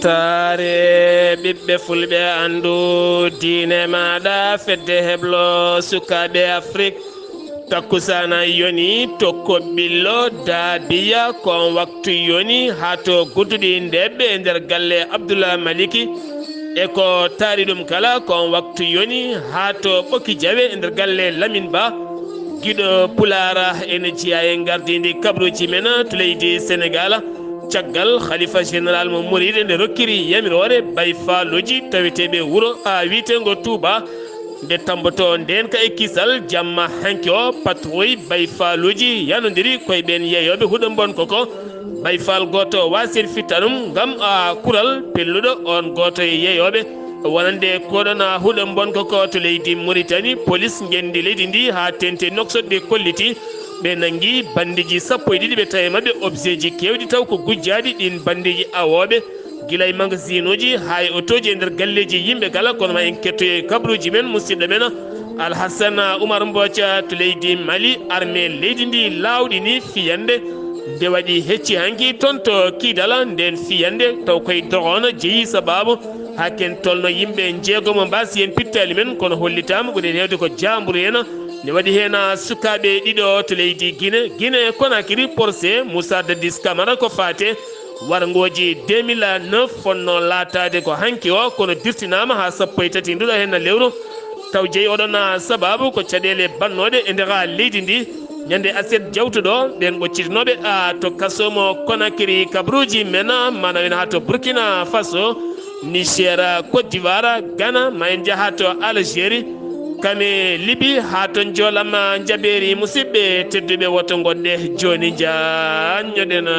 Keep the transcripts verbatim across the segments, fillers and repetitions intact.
Taare ɓiɓɓe fulɓe, anndu diine maaɗa, fedde heblo sukaaɓe Afrik. Takkusaana yoni to Koɓɓillo, Daabiya, ko on waktu yoni haa to Gudduɗi Ndeɓɓe e nder galle Abdullah Maliki. E ko taari ɗum kala, ko on waktu yoni haa to Ɓoki Jawe e nder galle Lamin Ba. Giɗo Pulaar ene jeyaa e ngardiindi kabaruuji men to leydi Senegaal. Caggal Khalifa Général mo Mouride nde rokkiri yamiroore Baye Falluji taweteeɓe wuro a wiyeteengo Touba, nde tammbotoo ndeenka e kisal jamma hanki o, patwooyi Baye Falluji yanondiri koye ɓeen yeeyooɓe huɗo mbonko ko. Baye Fall gooto waasi en fittanum ngam a kural pelluɗo on gooto e yeeyooɓe. Wonande koɗona huɗo mbonko ko to leydi Mauritanie, polis ngenndi leydi ndi haa teŋti e noksoɗi ɗi kolliti ɓe nanngi banndeeji sappo e ɗiɗi, ɓe tawi e maɓɓe objet ji keewɗi taw ko gujjaaɗi. Ɗiin banndeeji awooɓe gila e magasinuuji haa e otooji e nder galleeji yimɓe kala. Kono ma en kettoyo e kabaruuji men musidɗo men Alhassane Oumar Mbooca to leydi Mali. Armée leydi ndi laawɗini fiyannde nde waɗi hecci hanki toon to Kidal. Ndeen fiyannde taw koye drone jeyi sabaabu haa ken tolno yimɓe njeegomo mbaasi heen pittaali men, kono hollitaama ɓuri heewde ko jaamburu en. Ne waɗi heen sukaaɓe ɗiɗo to leydi Gine, Gine Konakiri, porse Moussa Dadis Camara ko faate warngooji deux mille neuf, fonnoo laataade ko hanki o, kono dirtinaama haa sappo e tati nduɗo heen lewru. Taw jeyi oɗon sabaabu ko caɗeele bannooɗe e nder leydi ndi. Ñande aset jawtuɗo, ɓeen ɓoccitinooɓe a to kaso mo Konakiri, kabaruuji men mana wena haa to Burkina Faso, Niger, Côte d'Ivoire, Ghana, ma en njaha to Algérie, kame Libi, haa to njoolam njabeeri. Musidɓe tedduɓe, woto ngonɗe jooni njaññoɗen.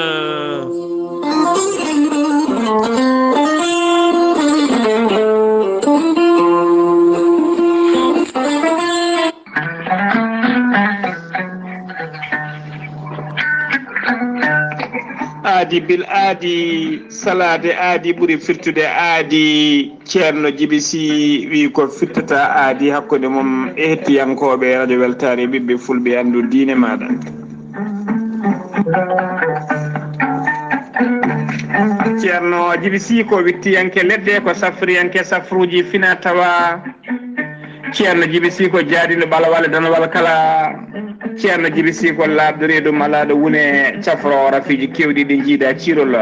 Aadi bil aadi, salaade aadi ɓuri firtude aadi. Ceerno Jibi Si wi ko firtata aadi hakkunde mum e hettiyankooɓe Radio Weltaare, ɓiɓɓe fulɓe, anndu diine maaɗa. Ceerno Jibi Si ko wittiyanke leɗɗe, ko safriyanke safruuji fina tawa. Ceerno Jibi Si ko jaadiiɗo ɓalawal e danawal kala. Ceerno Jibi Si ko laaɓɗo reedu malaaɗo wune cafro rafiiji keewɗi ɗi jiida ciirol.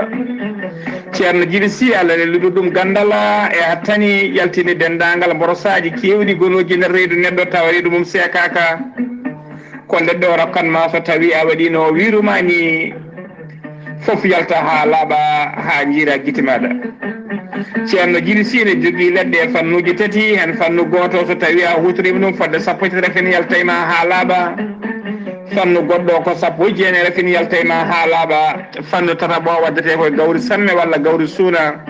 Ceerno Jibi Si, Allah lelluɗo ɗum ganndal e hattani, yaltini denndaangal mborosaaji keewɗi gonooji nder reedu neɗɗo tawa reedu mum seekaaka. Ko leɗɗe o rokkan ma so tawi a waɗino wiiru ma ni, fof yalta haa laaɓa, haa jiira gite maaɗa. Ceerno Jibi Si ne jogii leɗɗe e fannuuji tati, heen fannu gooto so tawi a huutoriima ɗum fodde sappo e tati rafin yaltay ma haa laaɓa. Fannu goɗɗo ko sappo e jeenayi rafin yaltay ma haa laaɓa. Fannu tataɓo waddetee ko e gawri samme walla gawri suuna.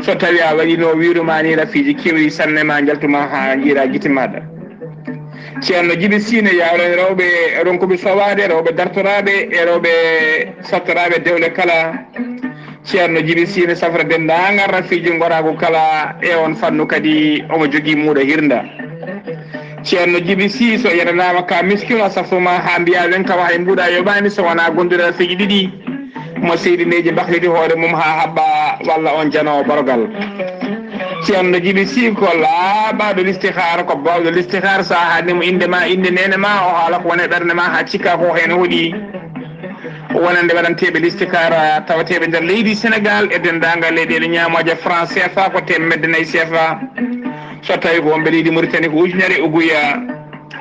So tawi a waɗino wiiru ma ni, rafiiji keewɗi sanne ma njaltuma haa jiira gite maaɗa. Ceerno Jibi Si ne yawlani rewɓe ronkuɓe sowaade, rewɓe dartoraaɓe e rewɓe sattoraaɓe dewle kala. Ceerno Jibi Si ne safra denndaangal rafiiji ngoraagu kala e on fannu kadi omo jogii muuɗo hirnda. Ceerno Jibi Si, so yenanaama ka miskino a safuma haa mbiya wen tawa hay mbuuɗa yoɓaani so wonaa gondude rafiiji ɗiɗi. Mo seydineeji mbakliti hoore mum haa haɓɓa, walla on janoowo borogal. Ceerno Jibi Si ko laaɓaaɗo listihaara, ko baawɗo listihaara. So a haalni mo innde ma, innde neene ma, o haala ko woni e ɓernde ma haa cikka ko heen hoɗi. Wonande waɗanteeɓe listihaara tawateeɓe nder leydi Senegaal e denndaangal leyɗeele ñaamooje franc C F A ko teemedde nayi C F A. So tawi ko wonɓe leydi Mauritanie ko ujunere uguya.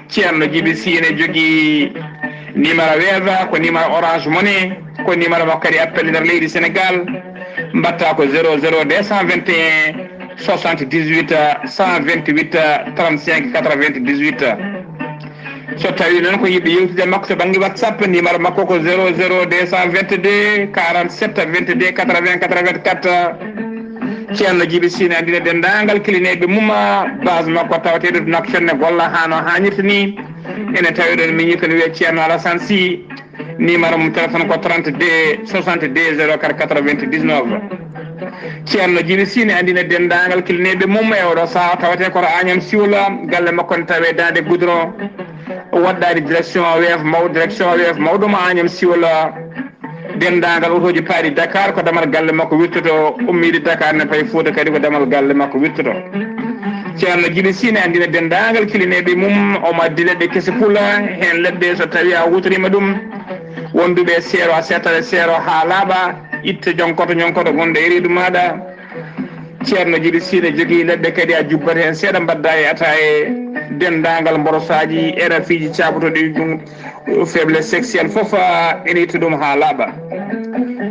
Ceerno Jibi Si ene jogii numéro Wave, ko numéro Orange Money, ko numéro makko kadi appel nder leydi Senegaal. Mbatta ko zéro zéro deux cent vingt et un soixante-dix-huit cent vingt-huit trente-cinq quatre-vingt-dix-huit. So tawi noon ko yiɗi yewtude makko to bannge WhatsApp, numéro makko ko zéro zéro deux cent vingt-deux quarante-sept vingt-deux quatre-vingts quatre-vingt-quatre. Ceerno Jibi Si ne anndina denndaangal kilineeɓe mum, base makko tawateeɗo to Nouakchott ne golla haa no haanirta ni. Ene tawi ɗon miñi ko ne wiyee Ceerno Alassane Sy. Numéro mum téléphone ko trente-deux soixante-deux zéro quatre quatre-vingt-dix-neuf. Ceerno Jibi Si ne anndina denndaangal kilineeɓe mum e oɗo sahaa tawatee ko to Agnam Siwla, galle makko ne tawee Daande Goudron. Waɗɗaani direction Wave maw-, direction Wave mawɗo mo Agnam Siwla. Denndaangal otooji paaɗi Dakar ko damal galle makko wirtoto, ummiiɗi Dakar ne payi Fuuta kadi ko damal galle makko wirtoto. Ceerno Jibi Sine anndina denndaangal kilineeɓe mum, omo addi leɗɗe kese pula, heen leɗɗe so tawii a huutoriima ɗum, wonduɓe seero a settata seero haa laaɓa, itta jonkoto ñonkoto gonɗo e reedu maaɗa. Ceerno Jibi Sine jogii leɗɗe kadi a jubbat heen seeɗa, mbadda e ataaye denndaangal mborosaaji, erafiiji caabotooɗi ɗum, faiblesse sexuelle fof, ene itta ɗum haa laaɓa.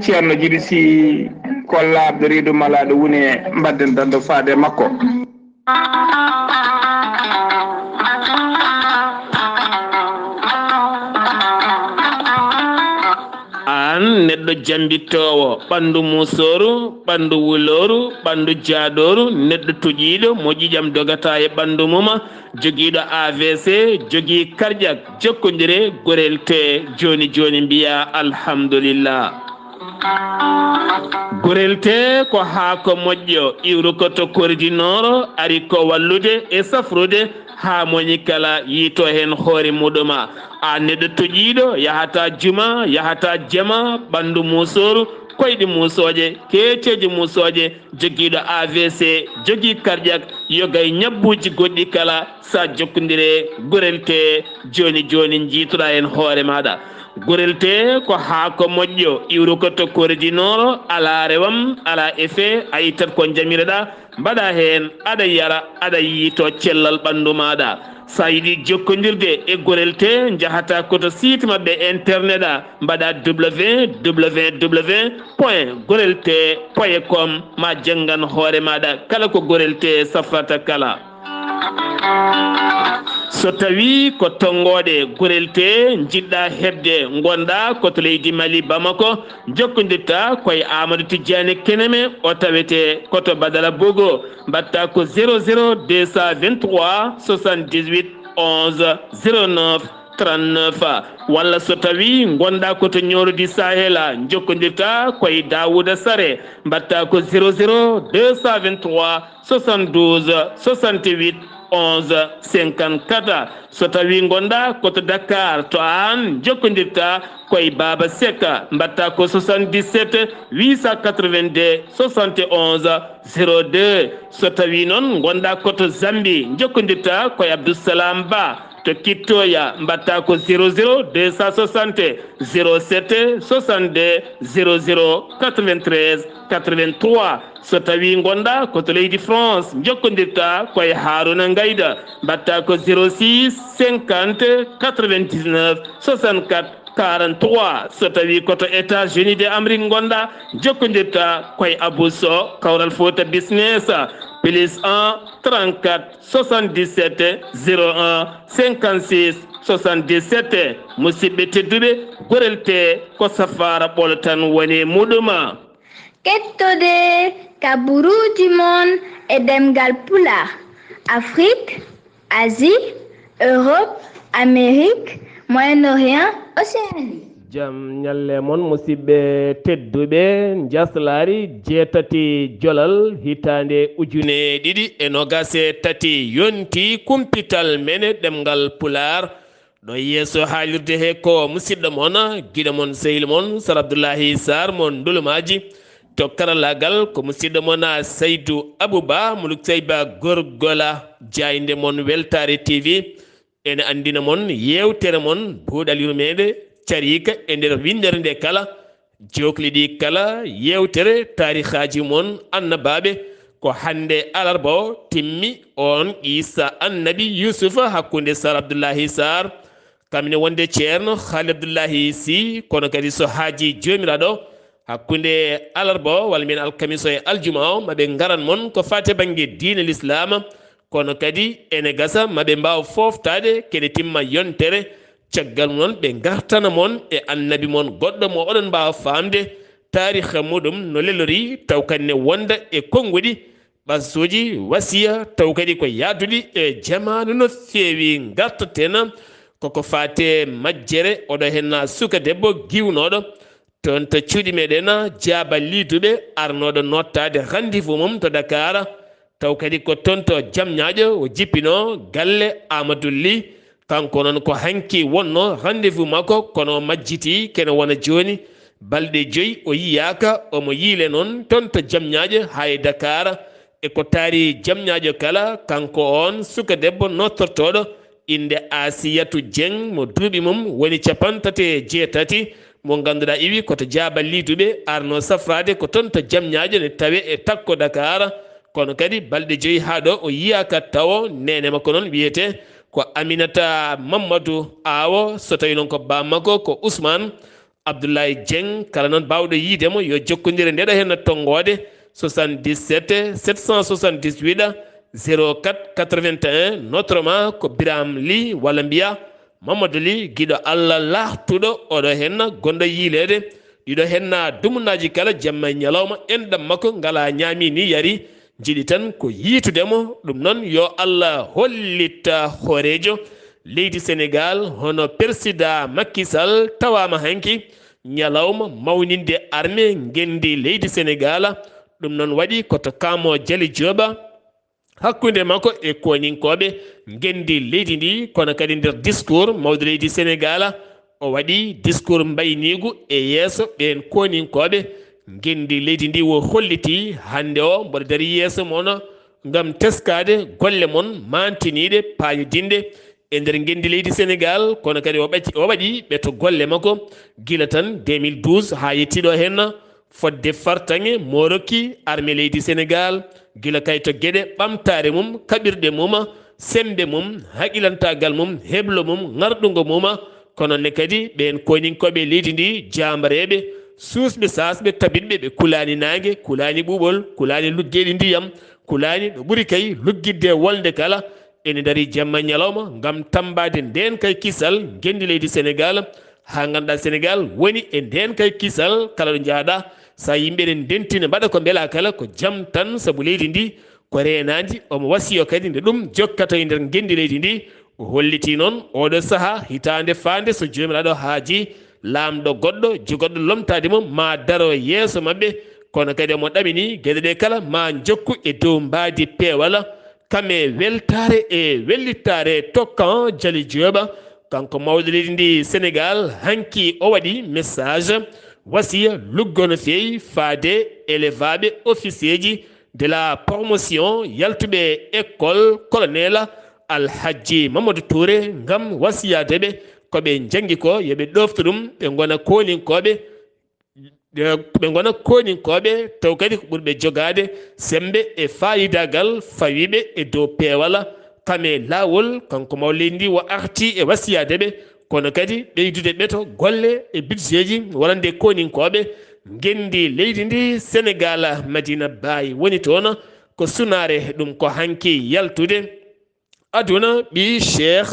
Ceerno Jibi Sy ko laaɓɗo reedu malaaɗo wune, mbadden dando faade makko. Aan neɗɗo jambittoowo, ɓanndu muusooru, ɓanndu wulooru, ɓanndu jaadooru, neɗɗo toƴiiɗo mo ƴiƴam dogata e ɓanndu mum, jogiiɗo A V C, jogii karƴak, jokkondire, gorel tee jooni jooni mbiyaa alhamdulillah. Gorel tee ko haako moƴƴo, iwrukoto kordi nooro, ari ko wallude e safrude haa moñi kala yiito heen hoore muɗuma. A neɗɗo toƴiiɗo, yahata juma, yahata jama, ɓanndu muusooru, koyɗi muusooje, keeceeje muusooje, jogiiɗo A V C, jogii karƴak, yoga e ñabbuuji goɗɗi kala, sa jokkondire gorel tee jooni jooni, njiitoɗaa heen hoore maaɗa. Gorel tee ko haako moƴƴo, iwrukoto kordi nooro, alaa rewam, alaa effet, a ittat ko njamiroɗaa, mbaɗa heen, aɗa yara, aɗa yiito cellal ɓanndu maaɗa. Sa yiɗi jokkondirde e gorel tee, njahata ko to site maɓɓe internet a, mbaɗa W W W point gorel tee point com, ma janngan hoore maaɗa kala ko gorel tee safrata kala. So tawii ko tonngooɗe gorel tee njiɗɗa heɓde, ngonɗa ko to leydi Mali, Bamako, jokkondirta ko e Amadou Tidiane Keneme, o tawete ko to Badala Bogo, mbaɗta ko zéro zéro deux cent vingt-trois soixante-dix-huit onze zéro neuf trente-neuf, walla so tawii ngonɗa ko to Nioro du Sahel, jokkondirta ko e Daouda Sare, mbaɗta ko zéro zéro deux cent vingt-trois soixante-douze soixante-huit onze cinquante-quatre. So tawii ngonɗa ko to Dakar, to aan jokkondirta ko e Baba Seck, mbaɗta ko soixante-dix-sept huit cent quatre-vingt-deux soixante et onze zéro deux. So tawii noon ngonɗa ko to Zambie, jokkondirta ko e Abdou Salam Ba to Kittoya, mbaɗta ko zéro zéro deux cent soixante zéro sept soixante-deux zéro zéro quatre-vingt-treize quatre-vingt-trois. So tawii ngonɗa ko to leydi France, jokkondirta ko e Haruna Ngayda, mbaɗta ko zéro six cinquante quatre-vingt-dix-neuf soixante-quatre quarante-trois. So tawii ko to États-Unis de Amérique ngonɗa, jokkondirta ko e Abou Sow, Kawral Fouta Business, plus un trente-quatre soixante-dix-sept zéro un cinquante-six soixante-dix-sept. Musidɓe tedduɓe, gorel tee ko safaara ɓolo tan woni e muɗum. Kettode kaburuuji mon e ɗemngal Pulaar, Afrique, Asie, Europe, Amérique, Moyen-Orient, Océanie. Jam ñalle mon, musidɓe tedduɓe. Njaslaari jeetati jolal hitaande ujune ɗiɗi e nogas e tati yonti kumpital men e ɗemngal Pulaar. Ɗo yeeso haalirde he ko musidɗo mon, giɗo mon, sehil mon, Sar Abdullahi Sar mo Ndulumaaji. To karallaagal ko musidɗo mon, Saydu Abuba, Muluk Sayba Gorgola, jaaynde mon Weltaare T V. Ene anndina mon yeewtere mon, Buuɗal Yurmeende, cariika e nder winndere nde kala. Jokli ɗi kala yeewtere taarihaaji mon annabaaɓe. Ko hannde alarba o timmi oon qissa annabi Yuusufa hakkunde Sar Abdullahi Sar, kamine wonde Ceerno Haali Abdullahi Si, kono kadi so haajii Joomiraaɗo, hakkunde alarba o walla mbiyen alkamisa o e aljuma o, maɓe ngaran mon ko faati e bannge diine Lislaama, kono kadi ene gasa maɓe mbaaw fooftaade kene timma yontere. Caggal mum noon, ɓe ngartana mon e annabi mon goɗɗo mo oɗon mbaawa faamde taariha muɗum no lelori, taw kadi ne wonda e konnguɗi, ɓasuuji, wasiya, taw kadi ko yahduɗi e jamaanu no feewi. Ngartaten koko faate majjere, oɗo henna suka debbo giwnooɗo toon to cuuɗi meɗen, Jaaba Liiduɓe, arnooɗo nottaade rendez-vous mum to Dakar. Taw kadi ko toon to Jamñaaƴo o jippinoo galle Amadou Ly. Kanko noon ko hanki wonnoo rendez-vous makko, kono o majjiti kene wona jooni. Balɗe joyi o yiyaaka, omo yiile noon toon to Jamñaaƴo haa e Dakar. E ko taari Jamñaaƴo kala, kanko oon suka debbo nodtortooɗo innde Asiyatu Jeŋ, mo duuɓi mum woni capanɗe tati e jeetati, mo ngannduɗaa iwi ko to Jaaba Liiduɓe, arno safraade ko toon to Jamñaaƴo, ne tawe e takko Dakar. Kono kadi balɗe joyi haa ɗo o yiyaaka tawo. Neene makko noon wiyetee ko Aminata Mammadu, aawo, so tawii noon ko baam makko ko Usmaan Abdoulaye Dieng. Kala noon baawɗo yiide mo, yo jokkondir e ndeɗo heen tonngoode, soixante-dix-sept sept cent soixante-dix-huit zéro quatre quatre-vingt-un, notroma ko Biram Ly, walla mbiya Mamadou Ly, giɗo Allah laahtuɗo, oɗo heen gonɗo yiileede. Ɗiɗo heen dumunaaji kala, jamma e ñalawma, enɗam makko ngalaa ñaami ni yari. Njiɗi tan ko yiitude mo. Ɗum noon, yo Allah hollit hooreejo leydi Senegaal, hono Persidaa Makki Sal, tawaama hanki ñalawma mawninde arme ngenndi leydi Senegaal. Ɗum noon waɗi ko to Kamo Jali Jooba, hakkunde makko e kooninkooɓe ngenndi leydi ndi, kono kadi nder discours mawɗo leydi Senegaal, o waɗi discours mbayniigu e yeeso ɓeen kooninkooɓe ngenndi leydi ndi. O holliti hannde o, mboɗo darii yeeso mon ngam teskaade golle mon maantiniiɗe, paayodinɗe e nder ngenndi leydi Senegaal, kono kadi o ɓaci-, o waɗi ɓeto golle makko gila tan deux mille douze haa yettii ɗo heen, fodde fartaŋŋe mo rokki arme leydi Senegaal, gila kay to geɗe ɓamtaare mum, kaɓirɗe mum, semmbe mum, haqilantaagal mum, heblo mum, ŋarɗungo mum. Kono ne kadi ɓeen kooninkooɓe leydi ndi, jaambareeɓe, suusɓe, saasɓe, tabitɓe, ɓe kulaani naange, kulaani ɓuuɓol, kulaani luggeeɗi ndiyam, kulaani ɗo ɓuri kay luggitde wolde kala, ene ndarii jamma e ñalawma ngam tammbaade ndeen kay kisal ngenndi leydi Senegaal, haa ngannduɗaa Senegaal woni e ndeen kay kisal. Kala ɗo njahɗaa, so yimɓe ene ndentina, mbaɗa ko mbelaa kala, ko jam tan, sabu leydi ndi ko reenaandi. Omo wasiyo kadi nde ɗum jokkata e nder ngenndi leydi ndi. O hollitii noon, ooɗo sahaa, hitaande faande, so Joomiraaɗo haajii, laamɗo goɗɗo jogorɗo lomtaade mo maa daro yeeso maɓɓe. Kono kadi omo ɗamini geɗe ɗe kala maa njokku e dow mbaadi peewal. Kam e weltaare e wellittaare to Kan Jali Jooba, kanko mawɗo leydi ndi Senegaal, hanki o waɗi message wasiya luggo no feewi faade élèveaaɓe, officier ji de la promotion, yaltuɓe école colonel Alhaji Mamadou Touré, ngam wasiyaade ɓe ko ɓe njanngi ko, yo ɓe ɗoofto ɗum, ɓe ngona kooninkooɓe, ɓe ngona kooninkooɓe, taw kadi ko ɓurɓe jogaade semmbe e faayiidaagal fawiiɓe e dow peewal, kam e laawol. Kanko mawɗo leydi ndi o arti e wasiyaade ɓe, kono kadi ɓeydude ɓeto golle e budgetji wonande kooninkooɓe ngenndi leydi ndi Senegaal. Madina Baye woni toon, ko sunaare ɗum ko hanki yaltude aduna. Ɓii Cheikh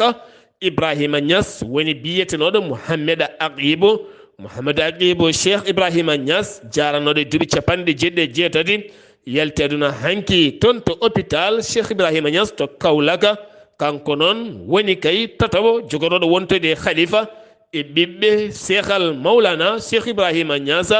Ibrahima Niass woni biyetenooɗo Mouhamed Aqibu. Mouhamed Aqibu, Cheikh Ibrahima Niass, jaaranooɗo e duuɓi capanɗe jeeɗiɗi e jeetati, yalti aduna hanki toon to hôpital Cheikh Ibrahima Niass to Kaolack. Kanko noon woni kay tataɓo jogorooɗo wontoyde e khalifa e ɓiɓɓe Seekhal Mawlana Cheikh Ibrahima Niass.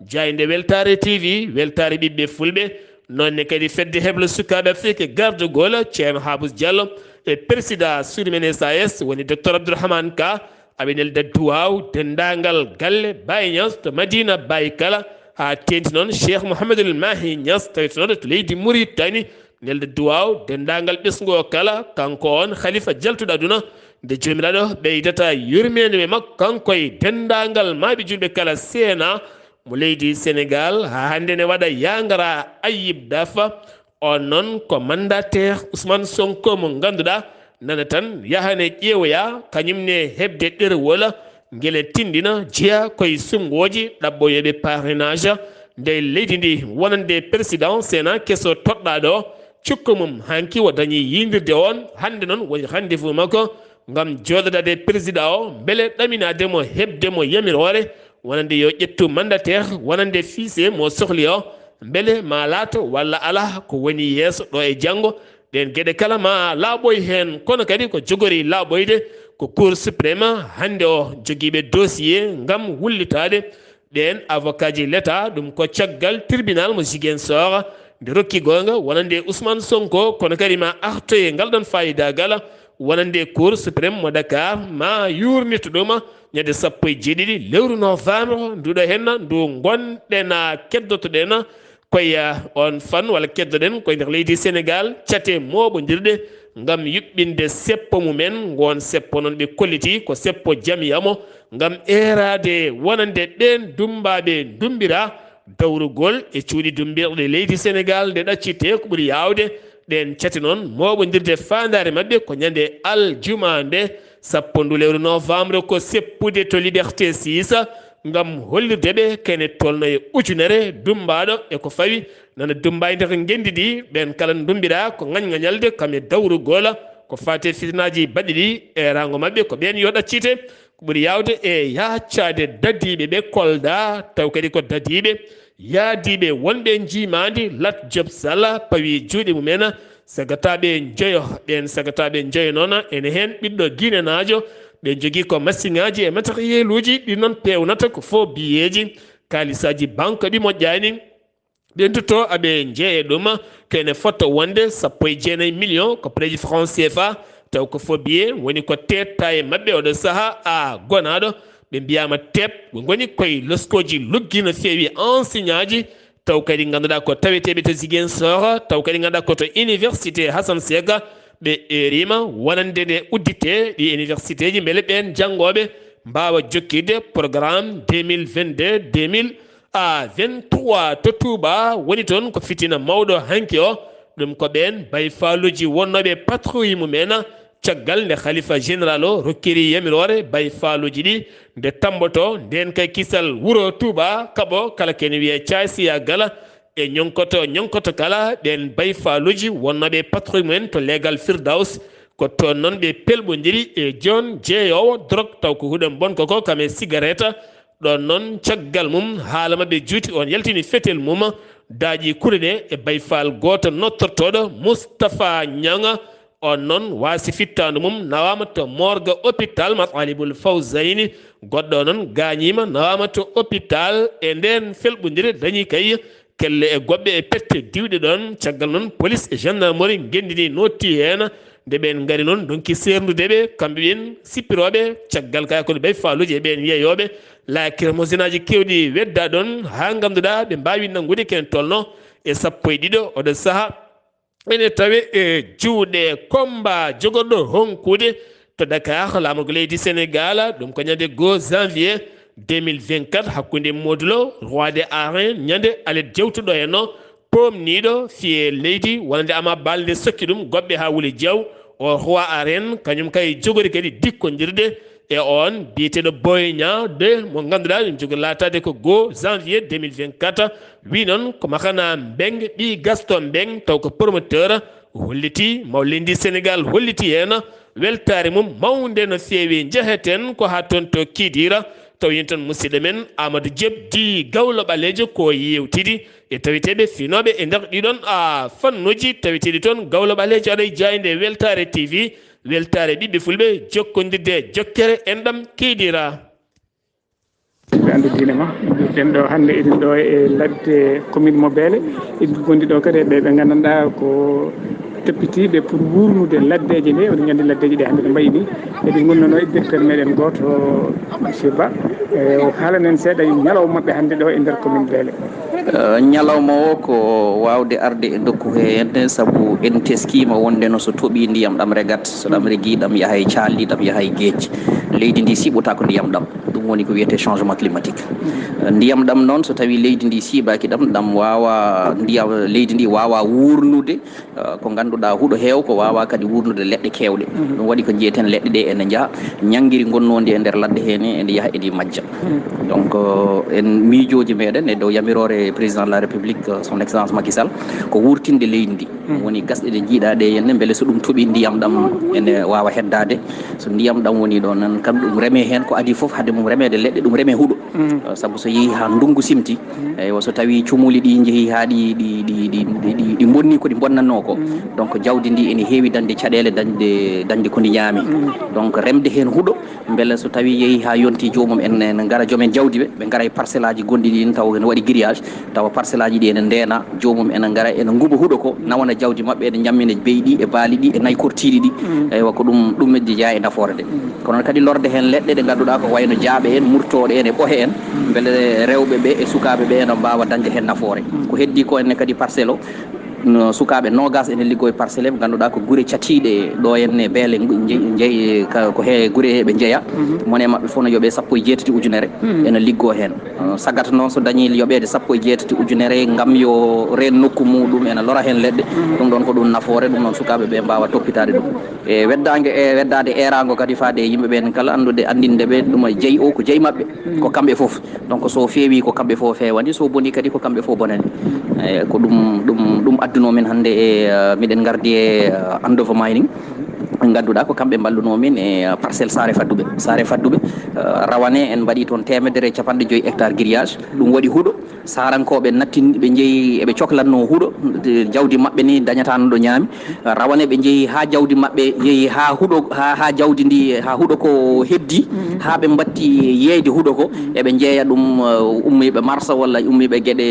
Jaaynde Weltaare T V, weltaare ɓiɓɓe Fulɓe, noon ne kadi fedde heblo sukaaɓe Afrik, garde gol Ceerno Habous Diallo e président suudu men S A S woni docteur Abdourahmane Ka. Aɓe nelda duwaaw denndaangal galle Baye Niass to Madina Baye kala, haa teeŋti noon Cheikh Mouhamadoul Mahi Niass, tawitonooɗo to leydi Mauritanie, nelda duwaaw denndaangal ɓesngu o kala. Kanko on khalifa jaltuɗo aduna, nde Joomiraaɗo ɓeydata yurmeende e makko, kanko e denndaangal maaɓe juulɓe kala. Seenaa mo leydi Senegaal, haa hannde ne waɗa yaangara Ayib Dafa. On noon ko mandataire Ousmane Sonko mo ngannduɗaa nana tan yahane ƴeewoya, kañum ne heɓde ɗerewol ngele tinndina jeya koye suɓngooji ɗaɓɓoyooɓe parrainage nde leydi ndi, wonande président Sénat keso toɗɗaaɗo o. Cukko mum hanki o dañi yiindirde on, hannde noon woni rendez-vous makko ngam jooɗodaade président o, mbele ɗaminaade mo, heɓde mo yamiroore, wonande yo ƴettu mandataire, wonande fiise mo sohli o, mbele ma laato walla alaa ko woni yeeso ɗo e janngo. Ɗeen geɗe kala ma laaɓoy heen, kono kadi ko jogori laaɓoyde ko Cour suprême hannde o jogiiɓe dossier ngam wullitaade ɓeen avocatji l'État. Ɗum ko caggal tribunal mo Ziguinchor nde rokki goonga wonande Ousmane Sonko, kono kadi ma artoye ngal ɗon faayidagal wonande Cour suprême mo Dakar, ma yurnito ɗum ñande sappo e jeeɗiɗi lewru novembre nduɗo henna, ndu gonɗen a keddotoɗen koye on fan, walla keddoɗen koye nder leydi Sénégal, cate mooɓondirɗe ngam yuɓɓinde seppo mumen. Ngon seppo noon ɓe kolliti ko seppo jamiyamo ngam eeraade wonande ɓeen dummbaaɓe dummbira dawrugol e cuuɗi dummbirɗe leydi Sénégal nde ɗaccitee. Ko ɓuri yaawde, ɗeen cate noon mooɓondirde faandaare maɓɓe ko ñande aljuma nde sappo ndu lewru novembre, ko seppude to Liberté six ngam hollirde ɓe kene tolno e ujunere dummbaaɗo e ko fawi nana dummba e nder ngenndi ndi. Ɓeen kala ndummbiraa ko ŋañŋañalde kam e dawrugol ko faati e fitinaaji baɗɗi ɗi eeraango maɓɓe, ko ɓeen yo ɗaccite. Ko ɓuri yaawde e yahcaade dadiiɓe ɓe Kolda, taw kadi ko dadiiɓe yaadiiɓe wonɓe njiimaandi Lat Diop Sall pawi juuɗe mumen sagataaɓe njoyo. Ɓeen sagataaɓe njoyo noon ene heen ɓiɗɗo Guinenaajo. Ɓe njogii ko masiŋaaji e matériel uji ɗi noon peewnata ko fo biyeeji, kaalisaaji banque ɗi moƴƴaani. Ɓe ndutto aɓe njeeye ɗum, ko ene fota wonde sappo e jeenayi million ko pereji franc C F A, taw ko fo biye woni ko teetta e maɓɓe oɗo saha a gonaaɗo. Ɓe mbiyaama teep, ɓe ngoni koye loskooji luggi no feewi enseignantji, taw kadi ngannduɗaa ko taweteeɓe to Ziguinchor, taw kadi ngannduɗaa ko to université Hassan Sega. Ɓe eeriima wonande nde udditee ɗi universitéji, mbele ɓeen janngooɓe mbaawa jokkirde programme deux mille vingt-deux deux mille à vingt-trois to Touba. Woni toon ko fitina mawɗo hanki o. Ɗum ko ɓeen bay faaluuji wonnooɓe patrouille mumen, caggal nde khalifa général o rokkiri yamiroore bay faaluuji ɗi nde tamboto ndeen kay kisal wuro Touba Kabo, kala kene wiye Caasiya Gala, e ñonkoto ñonkoto kala. Ɓeen bay faaluuji wonnooɓe patrouille mumen to leegal Firdaws, ko toon noon ɓe pelɓondiri e joon jeeyoowo drog, taw ko huɗo bonko ko kam e sigaret. Ɗoon noon, caggal mum, haala maɓɓe juuti, on yaltini fetel mum, daaƴi kuɗe ɗe e bay faal gooto nottortooɗo Moustapha Niang. On noon, waasi fittaandu mum, nawaama to morgue hôpital Mathalibul Fawzayni. Goɗɗo o noon gaañiima, nawaama to hôpital. E ndeen felɓondire dañi kay kelle e goɓɓe e pette diwɗe ɗoon. Caggal noon, police e gendarmerie ngenndini, nootti heen. Nde ɓeen ngari noon, ndonki seerndude ɓe, kamɓe ɓeen sippirooɓe caggal kay hakkunde bay faaluuji e ɓeen yeeyooɓe, lacrymogène aji keewɗi wedda ɗoon, haa ngannduɗaa ɓe mbaawi nanngude kene tolno e sappo e ɗiɗo oɗo saha. Ene tawe e juuɗe Komba jogorɗo honkude to Dakar, laamorgo leydi Sénégal. Ɗum ko ñande goo janvier deux mille vingt-quatre, hakkunde Modou Lo, roi des arènes, ñande alet jewtuɗo e no pomniiɗo fiye leydi, wonande Ama Baldé sokki ɗum goɓɓe haa wuli jeew. O roi arène, kañum kay jogori kadi dikkondirde e on biyeteeɗo Boy Niang deux, mo ngannduɗaa ɗum jogi laataade ko goo janvier deux mille vingt-quatre. Wi noon ko Makana Mbeng, ɓii Gaston Mbeng, taw ko promoteur, holliti, maw leydi Sénégal holliti heen weltaare mum mawnde no feewi. Njeheten ko haa toon to Kidira, taw yen toon musidɗo men Amadou Diop di Gawlo Ɓaleejo ko yeewtidi e taweteeɓe finooɓe e nder ɗiɗon a fannuuji taweteeɗi toon. Gawlo Ɓaleejo, aɗa e jaaynde Weltaare T V, weltaare ɓiɓɓe fulɓe, jokkondirde jokkere enɗam Kidira. Ɓe anndu diine ma. Ɗen ɗo hannde eɗen ɗo e ladde commune mo Beele, eɗen gonndi ɗo kadi e ɓe ɓe nganndanɗaa ko toppitiiɓe pour wuurnude laddeeje ɗe. Oɗon nganndi laddeeje ɗe hannde no mbayi ni. Eɗen ngonnono e directeur meɗen gooto, monsieur Ba, e o haalana en seeɗa e ñalawma maɓɓe hannde ɗo e nder commune Beele. Eh, ñalawma o ko waawde arde e nokku he henne, sabu en teskiima wonde no so toɓii ndiyam ɗam regat, so ɗam regii ɗam yaha e caalli, ɗam yaha e geej. Leydi ndi siɓotaako ndiyam ɗam. Ɗum woni ko wiyetee changement climatique. Ndiyam ɗam noon, so tawii leydi ndi siiɓaaki ɗam, ɗam waawaa, ndiyam, leydi ndi waawaa wuurnude, eh, ko ngannduɗaa huɗo heew, ko waawaa kadi wuurnude leɗɗe keewɗe. Ɗum waɗi ko njiyeten leɗɗe ɗe ene njaha, ñanngiri ngonnoondi e nder ladde hee ne, ene yaha ene majja. Donc, eh, en miijooji meɗen e dow yamiroore Président de la République, eh, Son Excellence Macky Sall, ko wuurtinde leydi ndi. Ɗum woni gasɗe ɗe njiiɗaa ɗe henne, mbele so ɗum toɓii ndiyam ɗam ene waawa heddaade. So ndiyam ɗam woni ɗo nan kam, ɗum remee heen ko adii fof, hade mum remeede leɗɗe, ɗum remee huɗo. Sabu so yehii haa ndunngu simti, eywa, so tawii cumuuli ɗi njehii haa ɗi, ɗi, ɗi, ɗi, ɗi, ɗi, ɗi mbonnii ko ɗi mbonnatnoo ko, donc jawdi ndi ene heewi dañde caɗeele, dañde, dañde ko ndi ñaami. Donc remde heen huɗo, mbele so tawii yehii haa yontii joomum en, en ngara joom en jawdi ɓe, ɓe ngara e parcelle aji gonɗi ɗin taw ene waɗi grillage, tawa parcelle aji ɗi ene ndeena, joomum ene ngara ene nguba huɗo ko, nawana jawdi maɓɓe, ene ñammina beyi ɗi e baali ɗi e nayi kortiiɗi ɗi. Eywa, ko ɗum, ɗum majji jeyaa e nafoore nde. Kono kadi lorde heen leɗɗe ɗe ngannduɗaa ko wayno jaaɓe en, murtooɗe en e ɓohe en, mbele rewɓe ɓe e sukaaɓe ɓe ene mbaawa dañde heen nafoore. Ko heddii ko enne kadi parcelle o, no sukaaɓe noogas ene liggoo e parcelle, ɓe ngannduɗaa ko gure catiiɗe ɗo henne beele ngu-, nje-, nje-, ka-, ko he gure he ɓe njeya. Mone maɓɓe fof no yoɓee sappo e jeetati ujunere, ene liggoo heen. Uh, saggata noon so dañii yoɓeede sappo e jeetati ujunere ngam yo reen nokku muɗum ene lora heen leɗɗe. Ɗum ɗoon ko ɗum nafoore, ɗum noon sukaaɓe ɓe mbaawa toppitaade ɗum. E weddaange, e weddaade eeraango kadi faade e yimɓe ɓeen kala anndude, anndinde ɓe ɗum e jeyi o ko jeyi maɓɓe, ko kamɓe fof. Donc so feewii ko kamɓe fof feewani, so bonii kadi ko kamɓe fof bonani. Eyi, ko ɗum, ɗum, ɗum addunoo min hannde e, uh, miɗen ngardi e, uh, Andover Mining. Ngannduɗaa ko kamɓe mballunoo min e, uh, parcelle Saare Fadduɓe. Saare Fadduɓe, uh, rawane en mbaɗii toon teemedere e capanɗe joyi hectare grillage. Ɗum waɗi huɗo. Saarankooɓe nattin, ɓe njehi, eɓe coklatnoo huɗo, de-, jawdi maɓɓe ni dañataano ɗo ñaami. Rawane ɓe njehi haa jawdi maɓɓe yehi haa huɗo, haa, haa jawdi ndi, haa huɗo ko heddi, haa ɓe mbatti yeeyde huɗo ko, eɓe njeeya ɗum, uh, ummiiɓe Marsa walla ummiiɓe geɗe,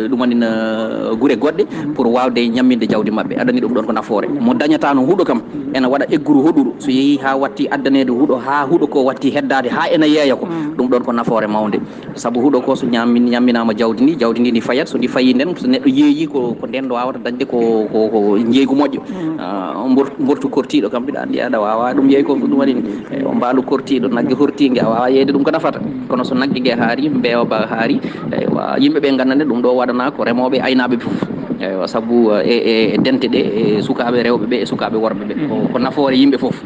uh, ɗum woni, uh, gure goɗɗe, pour waawde ñamminde jawdi maɓɓe. Adani ɗum ɗoon ko nafoore. Mo dañataano huɗo kam, ene waɗa egguru hoɗuru. So yehii haa watti addaneede huɗo, haa huɗo ko watti heddaade, haa ene yeeya ko, ɗum ɗoon ko nafoore mawnde. Sabu huɗo ko so ñammin-, ñamminaama jawdi ndi, jawdi ndi ndi fayat, so ndi fayii nden, so neɗɗo yeeyii ko, ko nden waawata dañde ko, ko, ko njeeygu moƴƴo. Ah, mbor-, mbortu kortiiɗo kam, mbiɗa anndi aɗa waawa ɗum yeey ko ɗum waɗi ni. Eywa, mbaalu kortiiɗo, nagge hortiinge, a waawa yeeyde ɗum ko nafata. Kono so nagge ge haari, mbeewa ba haari, eywa, yimɓe ɓe ngannda nde ɗum ɗo waɗanaa ko remooɓe e aynaaɓe fof. Eywa, sabu, eh, e, e dente ɗe, e sukaaɓe rewɓe ɓe, e sukaaɓe worɓe ɓe. Ko, ko nafoore yimɓe fof.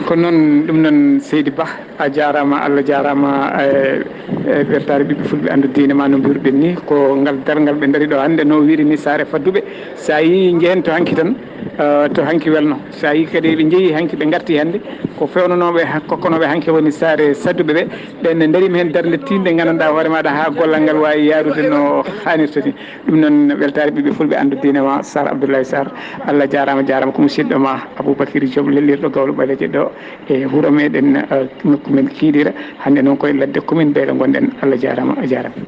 Ko noon, ɗum noon seydi Bah. A jaaraama, Allah jaaraama, e, e weltaare ɓiɓɓe fulɓe anndu diine ma no mbiruɗen ni, ko ngal darngal ɓe ndari ɗo hannde no wiiri ni Saare Fadduɓe. So a yii njehen to hanki tan, eh, to hanki welno. So a yii kadi ɓe njehi hanki ɓe ngarti hannde, ko fewnanooɓe ha-, kokkonooɓe hanki woni Saare Sadduɓe ɓe. Ɓen ne ndariima heen darnde tiiɗnde nganndanɗaa hoore maaɗa haa gollal ngal waawi yaarude no haanirta ni. Ɗum noon weltaare ɓiɓɓe fulɓe anndu diine ma Sarr Abdoulaye Sarr. Allah jaaraama, jaaraama ko musidɗo ma Aboubacry Diop lellirɗo Gawlo Ɓaleejo ɗo e wuro meɗen, eh, nokku men Kiiɗira. Hannde noon koye ladde commune Beele ngonɗen. Allah jaaraama, a jaaraama.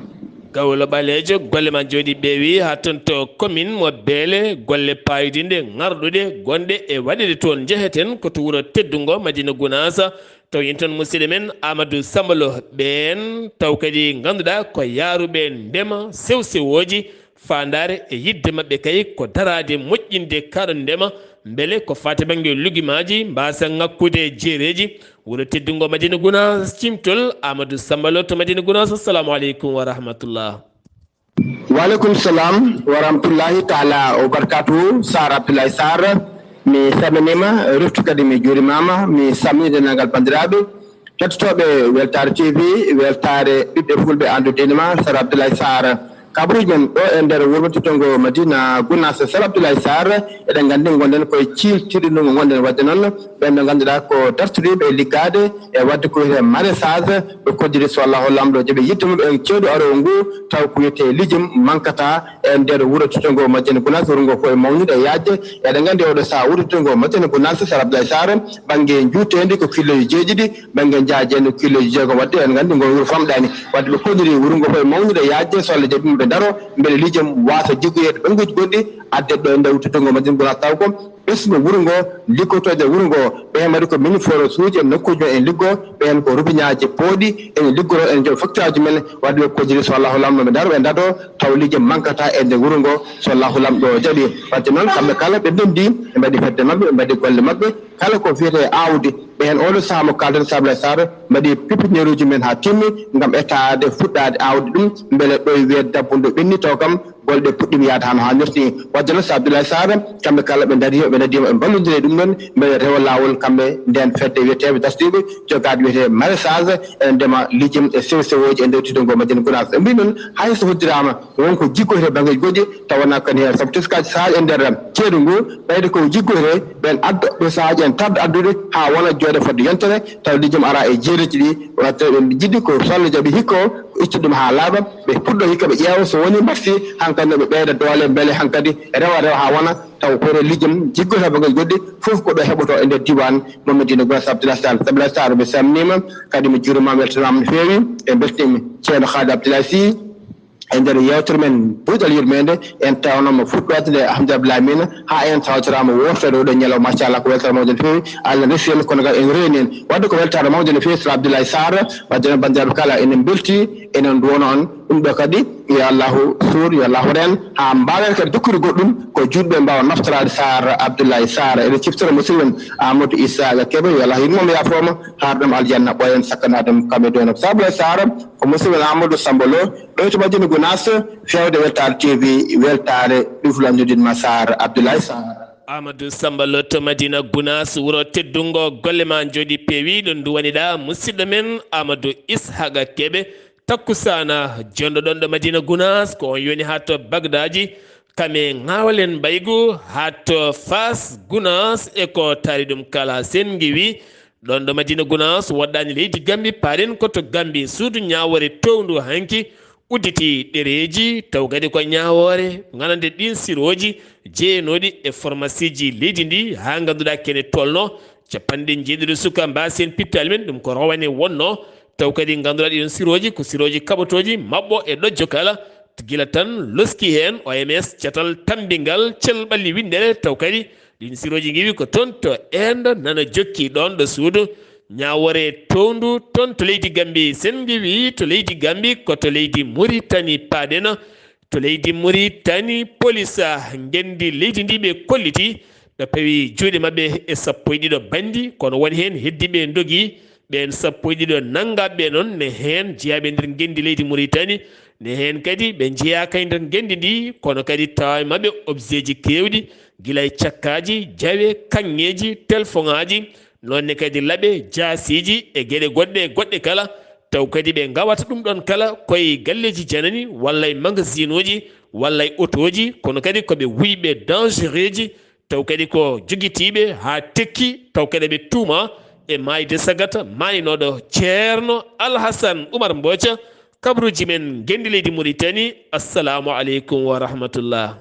Gawlo Ɓaleejo, golle ma njooɗi ɓeewi haa toon to commune mo Beele, golle paayodinɗe, ŋarɗuɗe, gonɗe e waɗeede toon. Njeheten ko to wuro teddungo Madina Gunaas, taw yen toon musidɗo men Amadou Samba Lo. Ɓeen taw kadi ngannduɗaa ko yaaruɓe ndema sew-sewooji, faandaare e yiɗde maɓɓe kay ko daraade moƴƴinde kaaɗo ndema, mbele ko faati bannge lugimaaji mbaasa ŋakkude jeereeji. Wuro teddungo Madina Gunaas, cimtol Amadou Samba Lo to Madina Gunaas. Assalamu aleykum wa rahmatullah. Wa aleykum salam wa rahmatullahi taala wa barakatuhu. Sarr Abdoulaye Sarr, mi salminiima, refti kadi mi juurimaama, mi salmini denndaangal banndiraaɓe heɗotooɓe Weltaare T V, weltaare ɓiɓɓe fulɓe anndu diine ma, Sarr Abdoulaye Sarr. Kabaruuji men ɗo e nder wuro teddungo Madina Gunaas, Sarr Abdoulaye Sarr, eɗen nganndi ngonɗen koye ciiltiiɗo ndungu ngonɗen waɗde noon, ɓen ɓe ngannduɗaa ko dartodiiɓe e liggaade e waɗde ko wiyetee maraîchage, ɓe koddiri so Allahu Laamɗo jaɓi yiɗde mum en ceeɗu aroowo ngu, taw ko wiyetee lijum mankata e nder wuro teddungo Madina Gunaas, wuro ngo fof e mawnude e yaajde. Eɗen nganndi oɗo sahaa wuro teddungo Madina Gunaas, Sarr Abdoulaye Sarr, bannge njuuteendi ko kiloji jeeɗiɗi, bannge njaajeendi ko kiloji jeegom, waɗde eɗen nganndi ngo wuro famɗaani. Waɗde ɓe kolliri wuro ngo fof e mawnude e yaajde, so Allah jaɓi ɓe ndaro, mbele lijum waasa jiggoyeede bannguuji goɗɗi, adde ɗo e nder wuro teddungo Madina Gunaas, taw ko ɓesngu wuro ngo, liggotooɓe wuro ngo, ɓe heen mbaɗi ko mini forage uji e nokkuuji men en liggo, ɓe heen ko robinet ji pooɗi, ene liggoro, ene njoɓa facture aji men, waɗde ɓe kolliri so Allahu Laamɗo ɓe ndaro, ɓe ndado, taw lijum mankata e nder wuro ngo, so Allahu Laamɗo jaɓi. Waɗde noon, kamɓe kala ɓe ndenndi, ɓe mbaɗi fedde maɓɓe, ɓe mbaɗi golle maɓɓe, kala ko wiyetee aawdi, ɓe heen oɗo sahaa mo kaalden Sarr Abdoulaye Sarr, mbaɗi pépinière uji men haa timmi, ngam etaade fuɗɗaade aawde ɗum, mbele ɗo e wiyee dabbundo ɓenni taw kam, Golle ɗe puɗɗiima yahde haa no haanirta ni. Wadde noon, so Abdoulaye Sarr, kamɓe kala ɓe ndariima, ɓe ndariima, ɓe mballondira e ɗum ɗoon, mbeɗa rewa laawol kamɓe ndeen fedde wiyeteeɓe dartiiɓe jogaade wiyetee maraîchage, ene ndema lijum e sewo sewooji e nder teddugal Madina Gunaas. Ɓe mbii noon, hay so hoddiraama, won ko jiggoytee banngeeji goɗɗi, tawa wonaa kadi heen, sabu teskaaji sahaaji e nder ceeɗu ngu, ɓeyde ko jiggoytee, ɓeen adda ɗo sahaaji en tarde addude haa wona jooɗe fodde yontere, tawa lijum ara e jeereeji ɗi, waɗde ɓe njiɗi ko Sall jaɓi hikka o, itta ɗum haa laaɓa, ɓe puɗɗo hikka ɓe ƴeewa so woni mbaɗti, hankadi no ɓe ɓeyda doole, mbele hankadi rewa rewa haa wona taw koyre lijum jiggoto banngeeji goɗɗi, fof ko ɗo heɓoto e nder diiwaan mo Madina Gunaas. Abdoulaye Sarr, Abdoulaye Sarr, mi salminiima, kadi mi juuriima, weltanaama no feewi, en mbeltaniima ceerno Khalid Abdoulaye Sy e nder yeewtere men Buuɗal Yurmeende, en tawnoo mo fuɗɗoode nde Hamdi Abdoulaye Amine, haa en tawtoraama wootere oo ɗoo ñalawma, machallah, ko weltaare mawnde no feewi, Allah resi en, kono kadi en reeni en. Waɗde ko weltaare mawnde no feewi, Sir Abdoulaye Sarr, wadde noon banndiraaɓe kala, enen mbeltii, enen nduwano on, ɗum ɗo kadi, yo Allahu suur, yo Allahu reen, haa mbaawen kadi jokkude goɗɗum, ko juutɓe mbaawa naftoraade Sarr Abdoulaye Sarr. Eɗen ciftora musidɗo men Amadou Issa Kébé, yo Allah yurmo mo, yaafoo mo, haarɗo mo aljanna, ɓooyen sakkanaade mo kamɓe doona. Sir Abdoulaye Sarr, ko musidɗo men Amadou Samba Lo, ɗo to Madina Gunaas, feewde Weltaare T V, weltaare ɗuflanduɗin ma Sarr Abdoulaye Sarr. Amadou Samba Lo to Madina Gunaas, wuro teddungo, golle ma njooɗi peewi, ɗo nduwaniɗa musidɗo men Amadou Ishaqa Kebe, takkusaana jonɗo ɗon ɗo Madina Gunaas, ko on yoni haa to Bagdaaji, kame ŋaawalen mbaygu, haa to Faas Gunaas, e ko taari ɗum kala. Sen ngiwi, ɗon ɗo Madina Gunaas, woɗɗaani leydi Gambi, paaren ko to Gambi, suudu ñaawoore towndu hanki, udditi ɗereeji, taw kadi ko ñaawoore, nganande ɗin sirooji, jeyanoɗi e formasiiji leydi ndi, haa ngannduɗaa kene tolno, capanɗe jeeɗiɗo suka mbaasen pittaali men, ɗum ko rowane wonno, taw kadi ngannduɗaa ɗiɗon sirooji, ko sirooji kaɓotooji, maɓɓo e ɗojjo kala, gila tan loski heen O M S, catal tammbingal, cel ɓalli winndere, taw kadi ɗin sirooji ngiwi ko toon to Inde, nana jokki ɗoon ɗo suudu ñaawoore towndu, toon to leydi Gambi. Sen ngiwi to leydi Gambi, ko to leydi Muritani paaɗen, to leydi Muritani, polis, ah, ngenndi leydi ndi ɓe kolliti, ɓe pawi juuɗe maɓɓe e sappo e ɗiɗo banndi, kono won heen heddiiɓe ndogi, ɓeen sappo e ɗiɗo nanngaɓe noon ne heen jeyaaɓe e nder ngenndi leydi Muritani, ne heen kadi ɓe njeyaaka e nder ngenndi ndi, kono kadi tawa e maɓɓe objet ji keewɗi, gila e cakkaaji, jawe, kaŋŋeeji, telefoŋaaji, noon ne kadi laɓe, jaasiiji e geɗe goɗɗe e goɗɗe kala, taw kadi ɓe ngawata ɗum ɗoon kala koye galleeji janani walla e magasinuuji walla e otooji, kono kadi ko ɓe wuyɓe dangereuji, taw kadi ko jogitiiɓe haa tekki, taw kadi ɓe tuuma e maayde sagata maaynooɗo Ceerno Alhasan Umar Mbooca, kabruuji men ngenndi leydi Muritani. Assalamu aleykum wa rahmatullah.